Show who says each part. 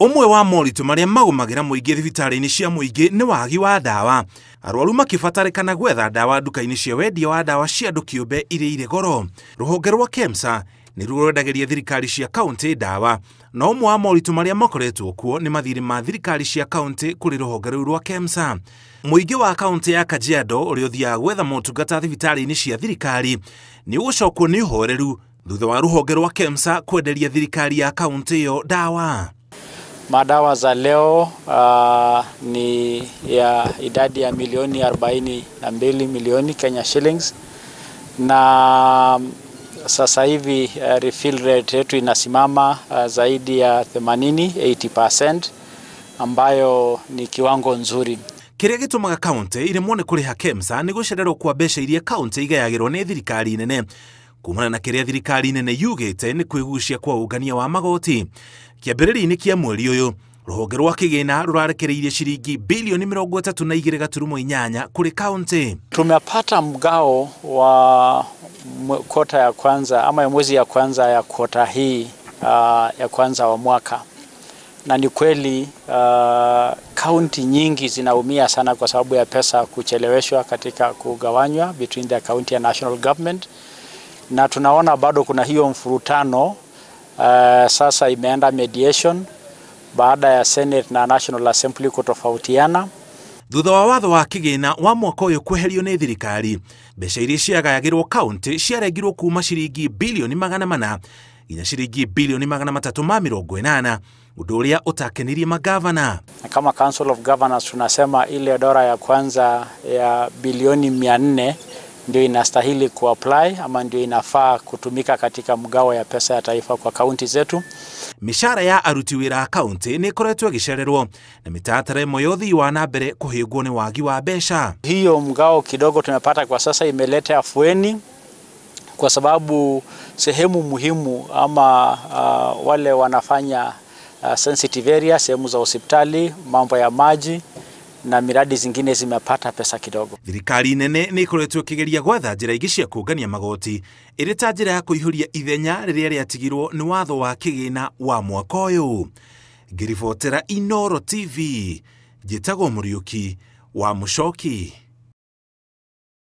Speaker 1: Ũmwe wa moritũ marĩa magũmagĩra mũingĩ thibitarĩ-inĩ cia mũingĩ nĩ wagi wa ndawa. Arwaru makĩbatarĩkana gwetha ndawa nduka-inĩ cia wendia wa ndawa cia andũ kĩũmbe iria irĩ goro. Rũhonge rwa KEMSA nĩruo rwendagĩria thirikari cia kaunti ndawa, na ũmwe wa moritũ marĩa makoretwo kuo nĩ mathirĩ ma thirikari cia kaunti kũrĩ rũhonge rũu rwa KEMSA. Mũingĩ wa kaunti ya Kajiado ũrĩa ũthiaga gwetha motungata thibitarĩ-inĩ cia thirikari nĩ ũgũcokwo nĩ ũhoreru thutha wa rũhonge rwa KEMSA kwenderia thirikari ya kaunti ĩyo ndawa.
Speaker 2: Madawa za leo ni ya idadi ya milioni 42 milioni Kenya shillings, na sasa hivi refill rate yetu inasimama zaidi ya 80, 80% ambayo ni kiwango nzuri.
Speaker 1: Kĩrĩa gĩtũmaga kaunti iremwo nĩ kũrĩha KEMSA nĩ gũcererwo kwa mbeca iria kaunti igayagĩrwo nĩ thirikari nene kumana na kĩrĩa thirikari nene yugĩte nĩ kwĩgucia kwa ũngania wa magoti. Kĩambĩrĩria-inĩ kĩa mweri ũyũ rũhonge rwa kĩgĩna rũrarekereirie ciringi bilioni 32.8 kũrĩ kaunti.
Speaker 2: Tumepata mgao wa kota ya kwanza ama ya mwezi ya kwanza ya kota hii ya kwanza wa mwaka, na ni kweli kaunti nyingi zinaumia sana kwa sababu ya pesa kucheleweshwa katika kugawanywa between the county and national government, na tunaona bado kuna hiyo mfurutano. Sasa imeenda mediation baada ya Senate na National Assembly kutofautiana.
Speaker 1: Thutha wa watho wa kĩgĩna wa mwaka ũyũ kweherio nĩ thirikari, mbeca iria ciagayagĩrwo kaunti ciarengirwo kuma ciringi bilioni 400 nginya ciringi bilioni 380, ũndũ ũrĩa ũtakenirie magavana.
Speaker 2: Na kama Council of Governors tunasema ile dora ya kwanza ya bilioni 400 ndio inastahili kuapply ama ndio inafaa kutumika katika mgao ya pesa ya taifa kwa kaunti zetu.
Speaker 1: Mĩcara ya aruti wĩra a kaunti nĩ ĩkoretwo ĩgĩcererwo na mĩtaratara ĩmwe ya ũthii wa na mbere kũhĩngwo nĩ wagi wa mbeca.
Speaker 2: Hiyo mgao kidogo tumepata kwa sasa imeleta afueni kwa sababu sehemu muhimu ama wale wanafanya sensitive area, sehemu za hospitali, mambo ya maji na miradi zingine zimepata pesa kidogo.
Speaker 1: Thirikari nene nĩ ĩkoretwo ĩkĩgeria gwetha njĩra ingĩ cia kũngania magoti ĩrĩ ta njĩra ya kũihũria ithenya rĩrĩa rĩatigirwo nĩ watho wa kĩgĩna wa mwaka ũyũ. Ngĩribotera Inooro TV, njĩtagwo Mũriũki wa Mũcoki.